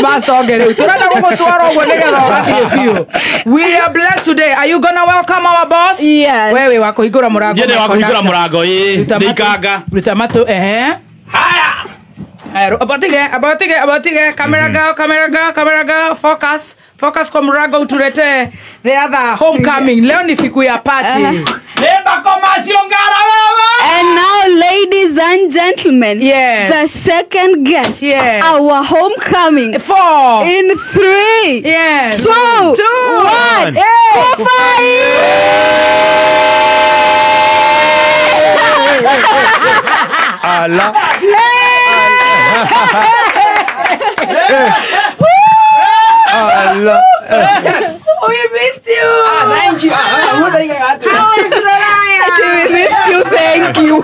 Pastor onge rĩu. Tũrenda gũgũtwara ũguo nĩgetha ũgathiĩ biũ. We are blessed today. Are you gonna welcome our boss? Yes. Wewe wa kũhingũra mũrango. Niĩ ndĩ wa kũhingũra mũrango ĩĩ. Ruta Nĩ matũ. ikanga. Ruta matũ ehe. Haya. Haya, abatige, abatige, abatige. Camera girl, camera girl, camera girl. Focus. Focus kwa mrango utuletee the other homecoming. Leo ni siku ya party. Leba komasio ngara wewe. And now, ladies and gentlemen, Yes. the second guest, Yes. our homecoming, 4. in 3, Yes. 2, 2, 1, Hey. Kufai! Ala. Ala. Yes. We missed you. Thank you. How is Roraya? We missed you, thank you.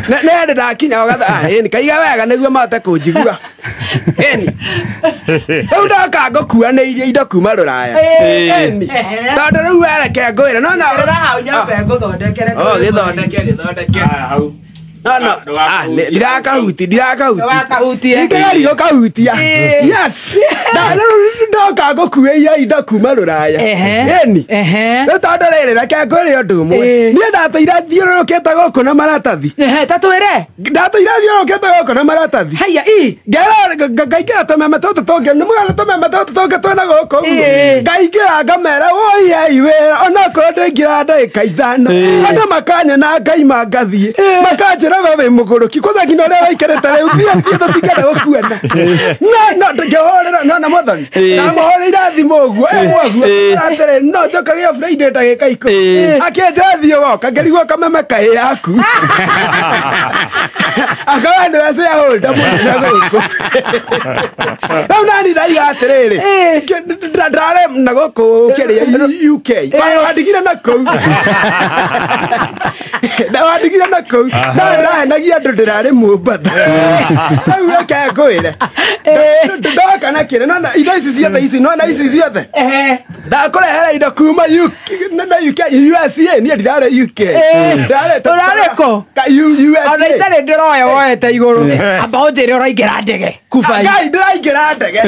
Nende ndakinya ũgatha ĩni kaiga wega nĩguo mahote kũnjigua ĩni rĩu ndoka ngũkuanĩirie indo kuma rũraya ĩni tondũ rĩu wereke ngwĩre no na gĩthondeke gĩthondeke no no ndirakahuti ndirakahuti ingĩgeria gũkahutia yes ndoka ngũkuĩire indo kuma rũraya ĩni rĩu tondũ rĩrĩ reke ngwĩre ũndũ ũmwe niĩ ndatũire thiũrũrũkĩte gũkũ na maratathi ta twĩre ndatũire thiũrũrũkĩte gũkũ na maratathi haya i ngaingĩra tũmeme tũtũ tũngĩ nĩ mũgana tũmeme tũtũ tũngĩ twĩna gũkũ ũguo ngaingĩra ngamera woi wĩra onokorwo ndĩingĩra ndagĩka ithano andũ makanyona ngaima ngathiĩ makanjĩra we wĩ mũgũrũki kwanza nginya ũrĩa waikarĩte rĩu thiĩ thiĩ tũtingĩenda gũkuona no no ngĩhũrĩra no na Mwathani ndamũhũrĩire thimũ ũguo ĩmwe atĩrĩ no njũkage Friday ndagĩka ikũmi akĩnjĩra thiĩ ũgoka ngĩrigwo kameme kahĩ yaku akawa nĩwe shareholder mũnene gũkũ rĩu nani ndaiga atĩrĩrĩ ndarĩ na gũkũ kĩrĩa UK wandigire na kũu wandigire na kũu ndahenagia andũ ndĩrarĩ Mombatha rĩu reke ngwĩre ndoka na kĩrĩ nona indo ici ciothe ici nona ici ciothe ndakũrehera indo kuma UK USA niĩ ndirarĩ UK ũrarĩ kũ USA ona itarĩ ndĩroya woete igũrũ amba ũnjĩre ũraingĩra ndege Kubai Ngai ndĩraingĩra ndege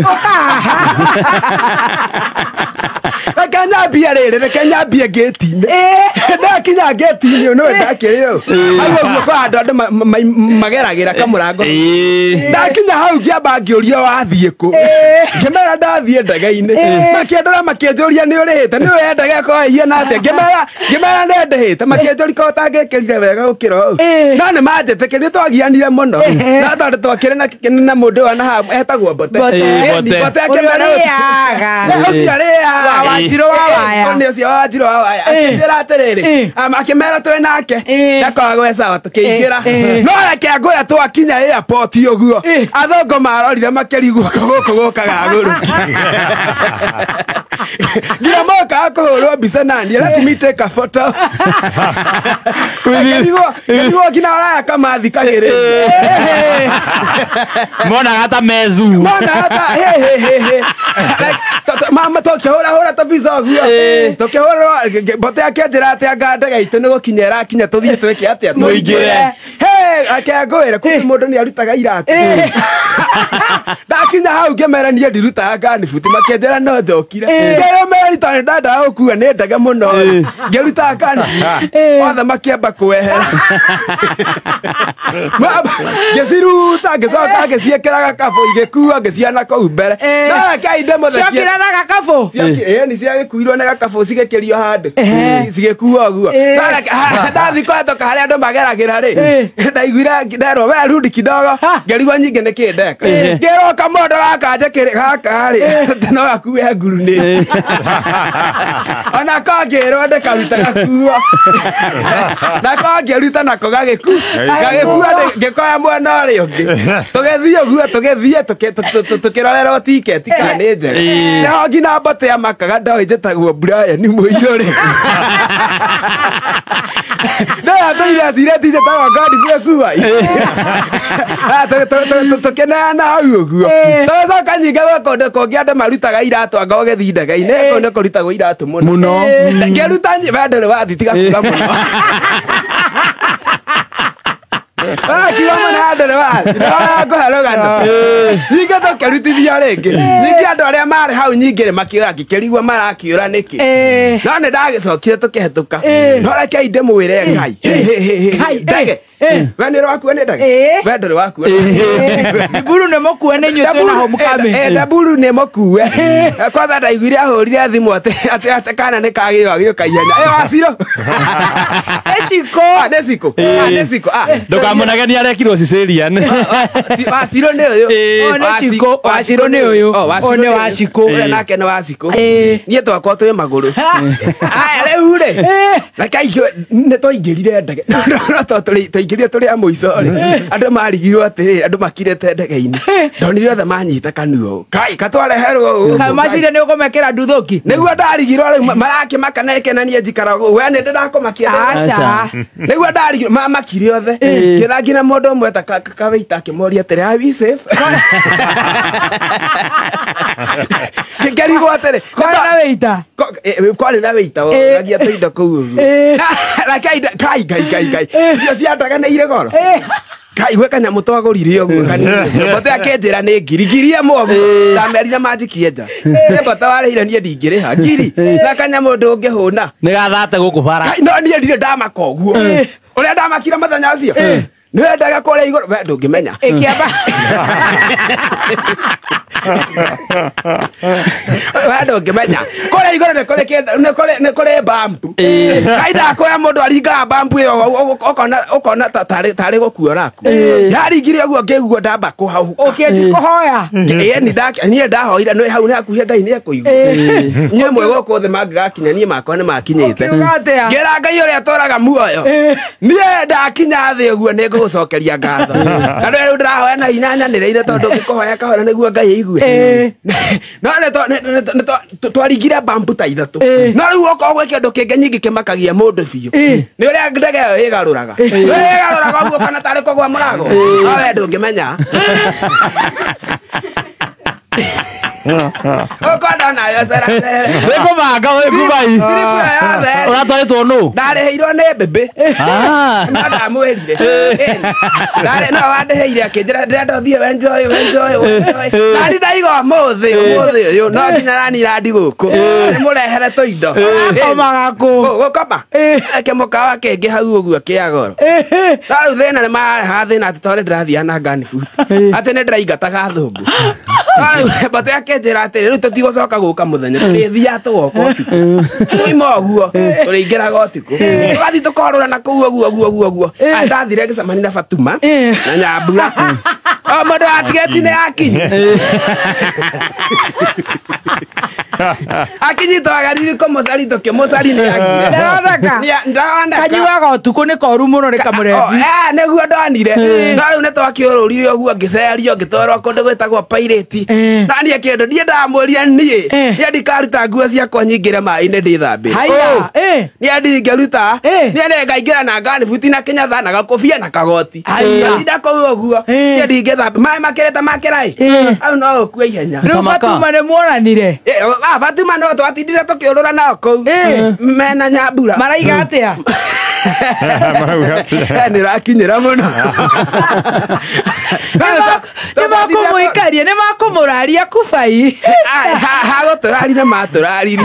reke nyambie rĩrĩ reke nyambie ngĩti-inĩ ndakinya ngĩti-inĩ ũyũ nĩwe ndakĩrĩ ũũ hau ũguo kwa handũ andũ mageragĩra kamũrango ndakinya hau ngĩamba ngĩũria wathiĩ kũ ngĩmera ndathiĩ ndege-inĩ makĩndora makĩnjũria nĩ ũrĩhĩte nĩ ũĩ ndege ĩkoragwo ĩhiana atĩa ngĩmera nĩ ndĩhĩte makĩnjũria korwo ũtangĩkĩrire wega gũkĩra ũũ no nĩ manjĩtĩkĩrie twagianire mũno no tondũ twakĩrĩ na mũndũ wana haha etagwo Mbote Mbote akĩmera ũcio arĩaga Wanjirũ wa waya nĩ ũcio wa Wanjirũ wa waya akĩnjĩra atĩrĩrĩ akĩmera twĩ nake ndakoragwo e sawa tũkĩingĩra no reke ngwĩre twakinya airport ũguo athũngũ marorire makĩrigwo gũkũ gũkaga agũrũki nginya mokaga kũhũrwo mbica naniĩ let me take a photo ngĩrigwo nginya ũraya kamathikagĩrĩria monaga ta mezu monaga ta mama tũkĩhũrahũra tũbica ũguo tũkĩhũrĩrwo Mbote akĩnjĩra atĩ anga ndege itũ nĩ gũkinya ĩrakinya tũthiĩ twĩke atĩa tũingĩre reke ngwĩre kumbe mũndũ nĩ arutaga iratũ ndakinya hau ngĩmera niĩ ndirutaga nganibuti makĩnjĩra no njokire ngĩyũmĩrĩria tondũ ndandaga gũkua nĩ ndege mũno ngĩruta nganibuti othe makĩamba kwehera ngĩciruta ngĩcoka ngĩciĩkĩra gakabũ igĩkua ngĩciana kũu mbere no reke ndĩmũthekie ciokire na gakabũ ĩni ciagĩkuirwo nĩ gakabũ cigĩkĩrio handũ cigĩkuo ũguo ndathiĩ kũhetũka harĩa andũ mageragĩra rĩ ndaiguire nderwo we rudi kidogo ngĩrigwo nyingĩ nĩ kĩ ndeka ngĩrwo kamondo gaka njĩkĩrĩ gaka rĩ no gakue ngurunĩ ona ko ngĩrwo ndĩkaruta gakuo nako ngĩruta nako gagĩkua gagĩkua ngĩkoya mwena ũrĩa ũngĩ tũgĩthiĩ Tũgĩthiĩ ũguo tũgĩthiĩ tũkĩrorerwo tiketi kana nĩ njega. Nĩho nginya mbote ya makaga ndoĩ njĩtagwo Brian Mũirũrĩ. No yatũire acirĩti njĩtagwo Godfrey Kuai. Tũkĩneana hau ũguo. Tũgĩcoka nyingĩ gwĩ kũndũ kũngĩ andũ marutaga iratũ anga ũgĩthiĩ ndege-inĩ kũu nĩ kũrutagwo iratũ mũno. Mũno. Ngĩruta we ndũrĩ wathiĩ tiga kuga mũno. Kiuga mũno ndũrĩ wathiĩ ndĩrakũhe rũgano. Nyingĩ tũkĩrutithio rĩngĩ. Nyingĩ andũ arĩa marĩ hau nyingĩ rĩ makĩũra ngĩkĩrigwo marakĩũra nĩkĩ. No nĩ ndagĩcokire tũkĩhetũka. No rekei ndĩmwĩre Ngai. Ndege. We nĩ ũrakua nĩ ndege? We ndũrĩ wakua. Ndiburu nĩ mũkue nĩ inyuĩ twĩna homecoming. Ndaburu nĩ mũkue. Kwanza ndaiguire ahũrire thimũ atĩ kana nĩ kagĩo agĩũka ihenya. Wacirũ. Eciko. Nĩ cikũ. Nĩ cikũ. Ndũkamũnegenie arekirwo cesarean. Wacirũ nĩ ũyũ. O nĩ cikũ. Wacirũ nĩ ũyũ. O nĩ wacikũ. Ũrĩa nake nĩ wacikũ. Niĩ twakwa twĩ magũrũ. Aya rĩu rĩ. Reke nĩ twaingĩrire ndege. No twaingĩrire tũrĩ a mũico rĩ. Andũ marigirwo atĩrĩrĩ, andũ makirĩte ndege-inĩ. Ndonire othe manyita kanua ũũ. Kai katwareherwo ũũ. Kaĩ maciria nĩ ũkũmekĩra nduthũki? Nĩguo ndarigirwo rĩu marakĩmaka na ĩkena niĩ njikara ũguo. We nĩ ndĩrakũmakia. Aca. Nĩguo ndarigirwo mamakire othe. Ngĩra nginya mũndũ ũmwe ta kawaita akĩmũria atĩrĩ, are we safe? Ngĩrigwo atĩrĩ, Kwarĩ na wĩita? Kwarĩ na wĩita woragia tũindo kũu ũguo. Kai kai kai kai. Irio cia ndege nĩ irĩ goro. Kai gwĩ kanyamũ twagũrire ũguo kanini. Mbote akĩnjĩra nĩ ngiri ngiri ĩmwe ũguo. Ndamerire manjikie nja. Nĩ mbote warĩhire niĩ ndingĩrĩha ngiri. Na kanyamũ ndũngĩhũna. Nĩ gathate gũkũ bara. Kai no niĩ ndirĩ ndamaka ũguo. Ũrĩa ndamakire mũthenya ũcio. Nĩ wendaga kũrĩa igũrũ we ndũngĩmenya. Ĩkĩamba. We ndũngĩmenya. Kũrĩa igũrũ nĩ kũrĩ bambu. Kai ndakwĩra mũndũ aringaga bambu ĩyo ũkona tarĩ gũkua ũrakua. Yaringire ũguo ngĩigua ndamba kũhahũka. Ũkĩanjia kũhoya. Niĩ ndahoire nĩ hau nĩ hakuhĩ Ngai nĩ ekũigua. Niĩ mwe gũkũ thĩ mangĩgakinya niĩ makwa nĩ makinyĩte. Ũkiuga atĩa? Ngĩra Ngai ũrĩa atũraga muoyo. Niĩ ndakinya thĩ ũguo nĩ ngũgũcokeria ngatho. Na rĩu ndĩrahoya na hinya nyanĩrĩire tondũ ngĩkũhoya kahora nĩguo Ngai aigue. No nĩ twaringire bambu ta ithatũ. No rĩu okorwo gwĩ kĩndũ kĩngĩ nyingĩ kĩmakagia mũndũ biũ. Nĩ ũrĩa ndege ĩyo ĩgarũraga. Ĩgarũraga ũguo kana tarĩ kũgwa mũrago. No we ndũngĩmenya. Ũkwenda nayo cera cere. Wĩ kũbanga wĩ Dubai. Ũratwarĩtwo nũ? Ndarĩhĩirwo nĩ mbĩmbĩ. No ndamwĩrire. No wandĩhĩire akĩnjĩra ndĩrenda ũthiĩ wenjoy wenjoy wenjoy. Nani ndaiga ũmũthĩ ũmũthĩ ũyũ no nginya ranirandi gũkũ. Nĩmũrehere tũindo. Ũkomaga kũ? Gũkoma. Eke mũkawa kĩngĩ hau ũguo kĩa goro. No rĩu thĩna nĩ marehaga thĩna atĩ tondũ ndĩrathiaga na nganibuti. Atĩ nĩ ndĩraingataga athũngũ. No rĩu mbote akĩnjĩra atĩrĩ rĩu tũtigũcoka gũka mũthenya tũrĩthiaga tũgoka ũtukũ. Tũima ũguo tũrĩingĩraga ũtukũ. Tũgathiĩ tũkorũra na kũu ũguo ũguo ũguo ũguo. Ndathire ngĩcemania na Fatuma na Nyambura. O mũndũ wa tigeti nĩ akinyi. Akinyi twagaririe kũmũcari tũkĩmũcari nĩ agire. Ndĩroneka. Ndĩroneka. Kanyuaga ũtukũ nĩ koru mũno nĩ kamũrebi. Nĩguo ndonire. No rĩu nĩ twakĩũrũrire ũguo ngĩcerio ngĩtwarwo kũndũ gwĩtagwo Pirate. Na niĩ kĩndũ niĩ ndamũria niĩ. Niĩ ndikaruta nguo ciakwa nyingĩre maĩ-inĩ ndĩthambĩre. Haiya. Niĩ ndingĩruta. Niĩ nĩngaingĩra na nganibuti na kĩnyatha na gakobia na kagoti. Ngatinda kũu ũguo. Niĩ ndingĩthamba maĩ makĩrĩte makĩraĩ. Hau no ũkue ihenya. Rĩu Fatuma nĩ muonanire. Fatuma no twatindire tũkĩũrũra nao kũu. Mena Nyambura. Maraiga atĩa? Nĩ rakinyĩra mũno. Nĩ makũmũikaria, nĩ makũmũraria kubai. Hagũtũrarire matũraririe.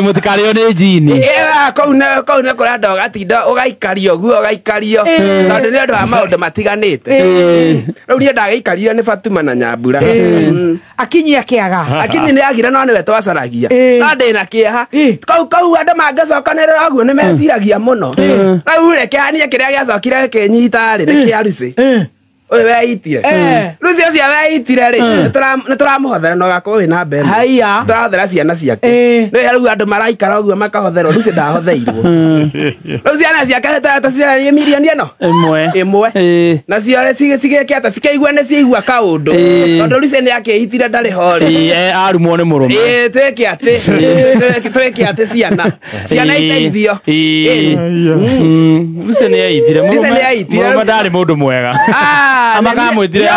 Mũtikarĩo nĩ njini. Kũu nĩ kũrĩa andũ ũgatinda ũgaikario ũguo ũgaikario tondũ nĩ ũndũ wa maũndũ matiganĩte. Rĩu niĩ ndagĩikarire nĩ Fatuma na Nyambura. Akinyi akĩaga. Akinyi nĩ agire no nĩwe twacaragia. No ndĩna kĩeha. Kũu andũ mangĩcokanĩrĩra ũguo nĩ meciragia mũno. Rĩu rĩ kĩhanie kĩrĩa gĩacokire gĩkĩnyita rĩ nĩ kĩa Lucy. Ũyũ weitire. Rĩu cio weitire rĩ, nĩ tũramũhothera na ũgakorwo wĩna mbembe. Haiya. Tũrahothera ciana ciake. Rĩu rĩu andũ maraikara ũguo makahotherwo, rĩu ndahotheirwo. Rĩu ciana ciake tũciarie mirioni ĩno ĩmwe. Nacio cigĩke atĩa, cikĩigua nĩ ciaigua kaũndũ. Tondũ rĩu nĩ akĩitire ndarĩ ho rĩ. Arumwo nĩ mũrũme. Twĩke atĩ, twĩke atĩ ciana iteithio. Lucy nĩ aitire mũrũme ndarĩ mũndũ mwega. Amakamwĩtire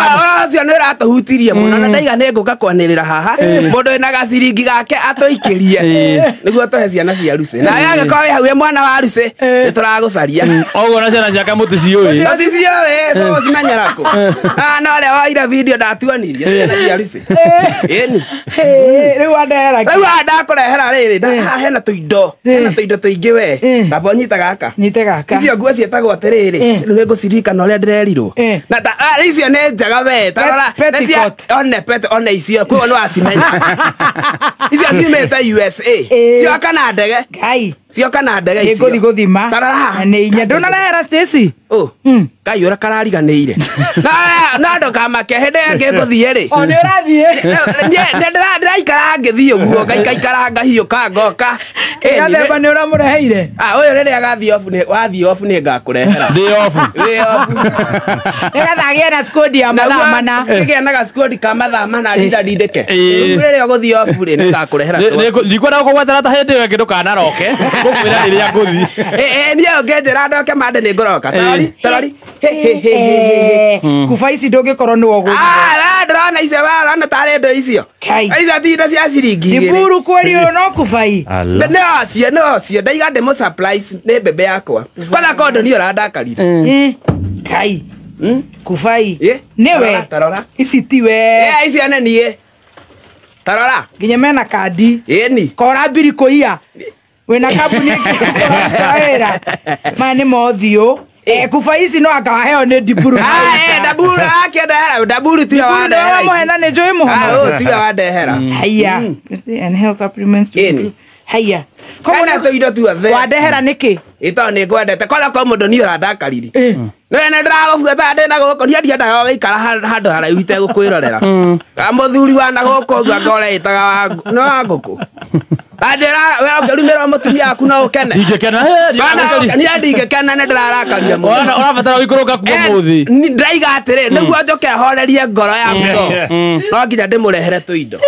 ũcio nĩ ũratũhutirie mũno na ndaiga nĩ ngũka kwanĩrĩra haha mũndũ wĩna gaciringi gake atũikĩrie nĩguo tũhe ciana cia Lucy. Na angĩkorwo wĩ hau wĩ mwana wa Lucy nĩ tũragũcaria. Ũguo na ciana ciake mũticiũĩ. Tũticiũĩ, tũgũcimenyera kũ? No ũrĩa woire video ndatuonirie ciana cia Lucy. Ĩni. Rĩu wandehera kĩ? Rĩu ndakũrehera rĩrĩ, hena tũindo. Hena tũindo tũingĩ we. Tamba ũnyite gaka. Nyite gaka. Icio nguo ciĩtagwo atĩrĩrĩ, rĩu nĩngũciririkana ũrĩa ndĩrerirwo. Na ta icio nĩ njega we. Ta rora, one pet one icio koguo nĩ wacimenya. Icio ciumĩte USA. Cioka na ndege. Ngai. Cioka na ndege icio. Nĩngũthiĩ gũthima. Ta rora haha. Nĩ inya. Ndũnarehera Stacy? Ngai ũrĩa karariganĩire. Na ndũkamake hĩndĩ ĩyo ĩngĩ ngũthiĩ rĩ. O nĩ ũrathiĩ. Ndĩraikara ngĩthiĩ ũguo, ngaikara ngahiũka ngoka. Gathemba nĩ ũramũreheire? Ũyũ rĩrĩa agathiĩ off nĩ wathiĩ off nĩ ngakũrehera. Ndĩ off. Wĩ off. Nĩgetha agĩe na squad ya mathaa mana. Kĩgĩa na gaskodi ka mathaa mana ndindandindĩke. Rĩu rĩrĩa ũgũthiĩ off rĩ nĩ ngakũrehera. Ndikwenda gũkũgwetera ta hĩndĩ ĩyo ĩngĩ ndũkanaroke. Ngũkwĩra rĩrĩa ngũthiĩ. Niĩ ũngĩnjĩra ndoke mande nĩ ngũroka. Tarori, tarori. Kuba ici ndũngĩkorwo nĩwe ũgũthire. Ndĩrona icio we ũrona tarĩ indo icio. Icio ti indo cia ciringi igĩrĩ. Ndiburu kweri ũyũ no kubai. Nĩ ocio, nĩ ocio. Ndaiga ndĩmũ surprise nĩ mbembe yakwa. Kwanza kondo niĩ ũrandakarire. Kai. Kubai. Nĩwe. Tarora. Ici tiwe. Icio nĩ niĩ. Tarora. Nginya mena kandi. Ĩni. Kora mbiri kũiya. Wĩna kambuni ĩngĩ ũraruta wĩra. Maya nĩ mothiũ. Kuba ici no anga waheo nĩ Ndiburu. Ndaburu akĩndehera, Ndaburu tiwe wandehera. Mũhena nĩ njũĩ mũhena. Tiwe wandehera. Haiya. And health supplements to improve. Haiya. Koguo nĩ tũindo tuothe. Wandehera nĩkĩ? Ĩtondũ nĩ ngwendete. Kwanza kwa mũndũ niĩ ũrandakarire. Nĩ ndĩragũbuata ndĩ na gũkũ niĩ ndiendaga gũikara handũ haraihu itegũkwĩrorera. Mũthuri wa na gũkũ ũguo anga ũreĩtaga nĩ wa ngũkũ. Anjĩra we ũngĩrumĩrwo mũtumia waku no ũkene. Ndingĩkena. Niĩ ndingĩkena nĩ ndĩrarakarire mũno. Ũrabatara gũikũrũka kuo mũthĩ. Ndaiga atĩrĩ nĩguo njoke horerie ngoro ya mũno. No nginya ndĩmũrehere tũindo.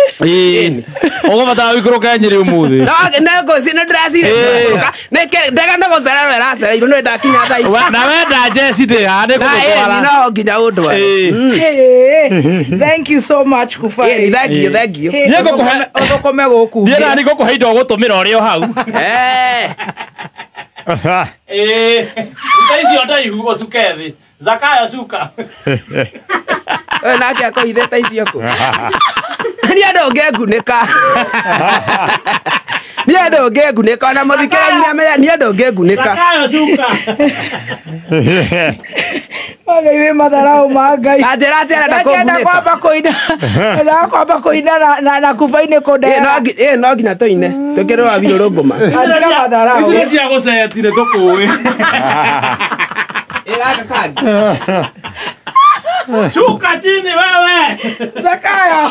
Ũgũbatara gũikũrũka Nyĩrĩ ũmũthĩ. No nĩ ndĩreciria ndege nĩ gũcererwo ĩracereirwo nĩ ndakinya thaa ici. Na wenda Jesse ndĩ haha nĩ ngũgũtwara. No nginya ũndware. Thank you so much Kubai. Thank you, thank you. Ũthũkũme gũkũ. Niĩ nani ngũkũhe indo ũgũtũmĩra ũrĩ o hau. Ruta icio ndaihu ũcuke thĩ. Zakayo cuka. Ũyũ nake akũhithĩte icio kũ? Niĩ ndũngĩngunĩka. Niĩ ndũngĩngunĩka ona mũthikĩrĩria nĩamenya niĩ ndũngĩngunĩka. Zakayo cuka. Ngai wĩ matharau ma Ngai. Anjĩra atĩ arenda kũngunĩka. Kwamba kwamba kũina na kuba-inĩ kũndehera. No nginya tũine. Twĩkĩre wa birũrũngũma. Andika matharau. Icio cia gũceti nĩ tũkũĩ. Gaka kangĩ. Shuka chini wewe. Zakayo.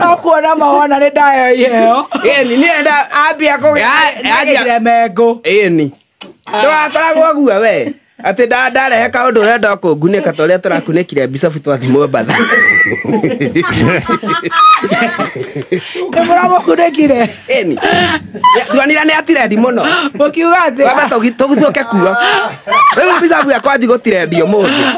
No kuona mawona nĩ ndayo iheo. Ĩni niĩ nda ambia kũgĩra mengo. Ĩni. Ndũgakoragwo ũguo we. Atĩ ndarehe kaũndũ ũrenda kũngunĩka ta ũrĩa tũrakunĩkire Bicabu twathiĩ Mombatha. Nĩ mũramũkunĩkire? Ĩni. Tuonire nĩ atirendi mũno. Mũkiuga atĩa? Wamba tũgĩthũke kuo. Rĩu Bicabu yakwa anji gũtirendi ũmũthĩ.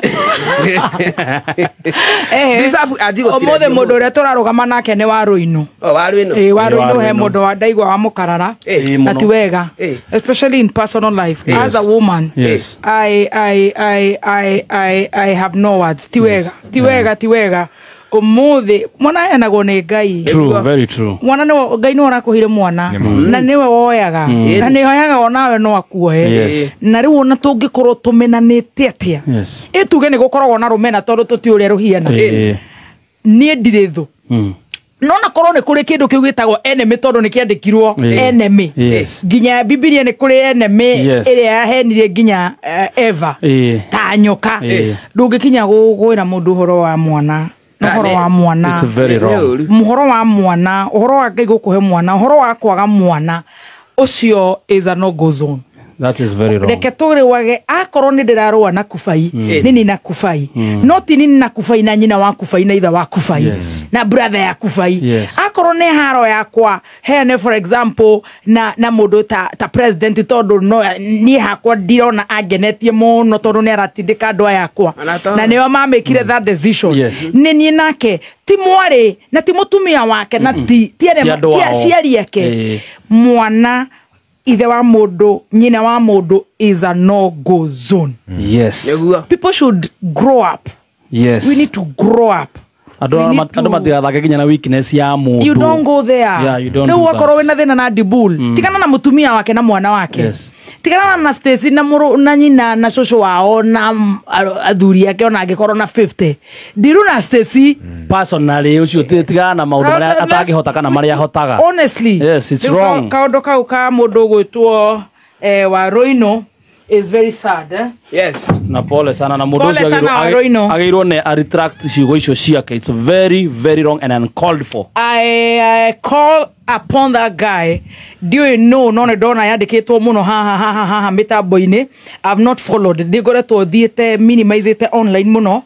Bicabu anji gũtirendi. Ũmũthĩ mũndũ ũrĩa tũrarũgama nake nĩ wa Rũinũ. O wa Rũinũ. Ĩĩ wa Rũinũ he mũndũ wa ndaigua wa mũkarara. Na ti wega. Especially in personal life as a woman. Yes. I have no words. Tiwega, tiwega, tiwega. Umuthi mwana heanagwo nĩ Ngai. True, very true. Mwana nĩ Ngai nĩ ũrakuhire mwana na nĩwe woyaga na nĩ hoyaga onawe no akuoe. Na rĩu ona tũngĩkorwo tũmenanĩte atĩa, ĩtuge nĩ gũkoragwo na rũmena tondũ tũtiĩ ũrĩa rũhiana. Niĩ ndirĩ thũ. Nona korwo nĩ kũrĩ kĩndũ kĩu gĩtagwo enemy tondũ nĩ kĩandĩkirwo enemy. Nginya Bibilia nĩ kũrĩ enemy ĩrĩa yahenirie nginya Eva ta nyoka. Ndũngĩkinya gũkwĩra mũndũ ũhoro wa mwana. Ũhoro wa mwana. It's very wrong. Ũhoro wa mwana, ũhoro wa Ngai gũkũhe mwana, ũhoro wa kwaga mwana ũcio is a no go zone. That is very wrong. Reke tũrĩwage akorwo nĩ ndĩrarũa na kubai nini na kubai no ti nini na kubai na nyina wa kubai na ithe wa kubai na brother ya kubai. Akorwo nĩ haro yakwa heane for example na mũndũ ta president tondũ no niĩ hakwa ndirona angenetie mũno tondũ nĩ aratindĩka andũ aya akwa na nĩo mamĩkire that decision. Nĩ niĩ nake ti mwarĩ na ti mũtumia wake na ti aciari ake. Mwana ithe wa mũndũ nyina wa mũndũ is a no go zone. Yes. People should grow up. Yes. We need to grow up. Andũ matigathake nginya na weakness ya mũndũ. You don't go there. Yeah, you don't. Rĩu wakorwo wĩna thĩna na Dibul, tigana na mũtumia wake na mwana wake. Yes. Tigana na Stacy na mũrũ na nyina na cũcũ wao na athuri ake ona angĩkorwo na 50. Ndiru na Stacy personally ucio tigana na maũndũ marĩa atangĩhota kana marĩa ahotaga. Honestly. Yes, it's wrong. Kaũndũ kau ka mũndũ ũgwĩtwo wa Roino is very sad, eh? Yes. Na pole sana na mũndũ ũcio agĩrwo nĩ a retract ciugo icio ciake. It's very very wrong and uncalled for. I call upon that guy. Ndiũĩ no no nĩ ndona yandĩkĩtwo mũno haha haha haha mĩtambo-inĩ. I've not followed. Ndĩngoretwo thiĩte minimizĩte online mũno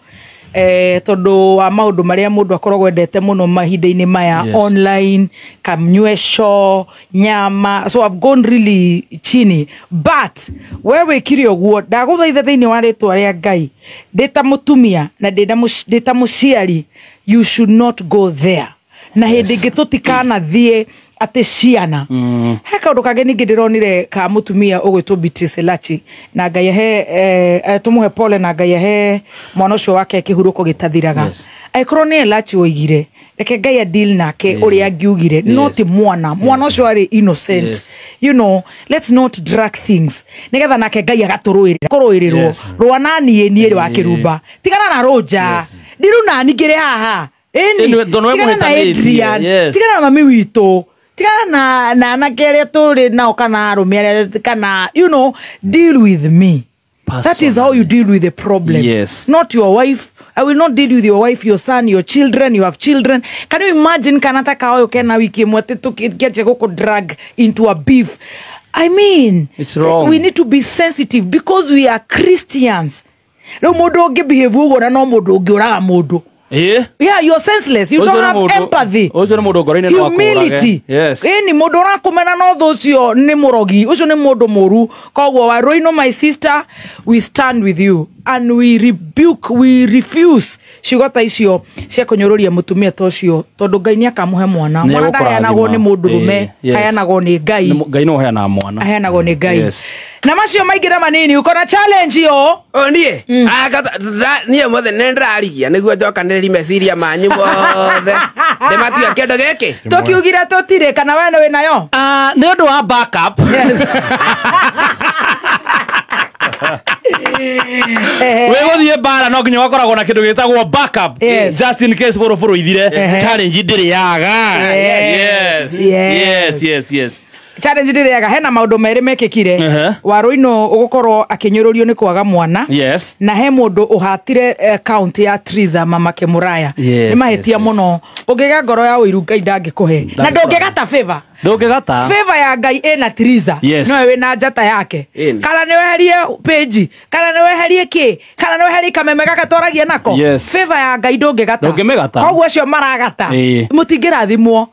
tondũ wa maũndũ marĩa mũndũ akoragwo endete mũno mahinda-inĩ maya. Yes. Online kamnywesho nyama, so I've gone really chini, but we wĩkire ũguo ndagũthaitha thĩinĩ wa rĩtwa rĩa Ngai ndĩ ta mũtumia na ndĩ ta mũciari, you should not go there. Na hĩndĩ ĩngĩ tũtikanathiĩ atĩ ciana. He kaũndũ kangĩ ningĩ ndĩronire ka mũtumia ũgwĩtwo Beatrice Elachi na Ngai ahe tũmũhe pole na Ngai ahe mwana ũcio wake kĩhurũko gĩtathiraga. Angĩkorwo nĩ Elachi oigire reke Ngai a deal nake ũrĩa angiugire, no ti mwana. Mwana ũcio arĩ innocent. You know, let's not drag things nĩgetha nake Ngai agatũrũĩrĩra kũrũĩrĩrwo rũa na niĩ niĩ wa kĩrumba tigana na rũnja ndiru nani ngĩrĩ haha ĩni tigana na Adrian tigana na mami witũ tigana na anake arĩa tũrĩ nao kana arũme arĩa kana, you know, deal with me. That is how you deal with the problem. Yes. Not your wife. I will not deal with your wife, your son, your children. You have children. Can you imagine kana ta kaoyo kena wiki ĩmwe atĩ tũkĩanjia gũkũ drag into a beef? I mean, it's wrong. We need to be sensitive because we are Christians. Rĩu mũndũ ũngĩ behave ũguo na no mũndũ ũngĩũraga mũndũ. Yeah, you're senseless. You don't have empathy. Humility. Yes. Ĩni mũndũ ũrakũmena no thũ ũcio nĩ mũrogi, ũcio nĩ mũndũ mũru. Koguo wa Roino, my sister, we stand with you and we rebuke, we refuse ciugo ta icio cia kũnyũrũria mũtumia ta ũcio tondũ Ngai nĩ akamũhe mwana. Mwana ndaheanagwo nĩ mũndũ rũme, aheanagwo nĩ Ngai. Ngai no aheanaga mwana. Aheanagwo nĩ Ngai. Na macio maingĩ na manini uko na challenge yo. O niĩ niĩ mothe nĩ ndĩrarigia nĩguo njokanĩrĩrie meciria manyu mothe ndĩmatue kĩndũ gĩkĩ tũkiugire tũtirĩ kana we nĩ wĩnayo nĩ ũndũ wa backup. Yes. Wĩgũthiĩ mbara no nginya ũgakoragwo na kĩndũ gĩtagwo backup. Yes. Just in case bũrũbũrũ ithire challenge ndĩrĩ yaga. Yes. Yes, yes, yes. Challenge ndĩrĩaga hena maũndũ merĩ mekĩkire. Waruino ũgũkorwo akĩnyũrũrio nĩ kwaga mwana. Yes. Na he mũndũ ũhatire account ya Triza mama Kĩmũraya. Yes, nĩ mahĩtia yes, mũno. Ũngĩgĩa ngoro ya ũiru Ngai ndangĩkũhe. Na ndũngĩgata favor. Ndũngĩgata. Favor ya Ngai ĩna Triza. Yes. Nowe wĩna njata yake. Kana nĩ weherie page, kana nĩ weherie kĩ, kana nĩ weherie kameme gaka twaragia nako. Yes. Favor ya Ngai ndũngĩgata. Ndũngĩmĩgata. Koguo acio maragata. Mũtingĩrathimwo.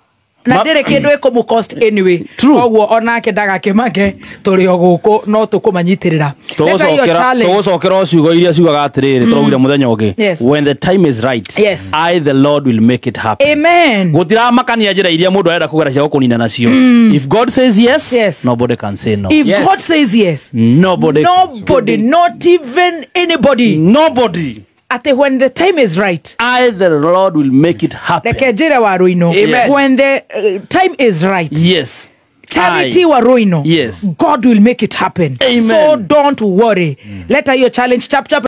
Na ndĩrĩ kĩndũ ĩkũmũ cost anyway. Koguo onake ndagakĩmake tũrĩ o gũkũ no tũkũmanyitĩrĩra. Tũgũcokera o ciugo iria ciugaga atĩrĩrĩ tũraugire mũthenya ũngĩ. Yes. When the time is right, yes, I the Lord will make it happen. Amen. Gũtiramakania njĩra iria mũndũ arenda kũgera cia gũkũnina nacio. If God says yes, yes, nobody can say no. If yes, God says yes, nobody, nobody, not even anybody, nobody. Ate when the time is right, I the Lord will make it happen. Reke njĩre Waruino. Amen. When the time is right, yes, Charity Waruino, yes, God will make it happen. Amen. So don't worry. Let her your challenge chap chap.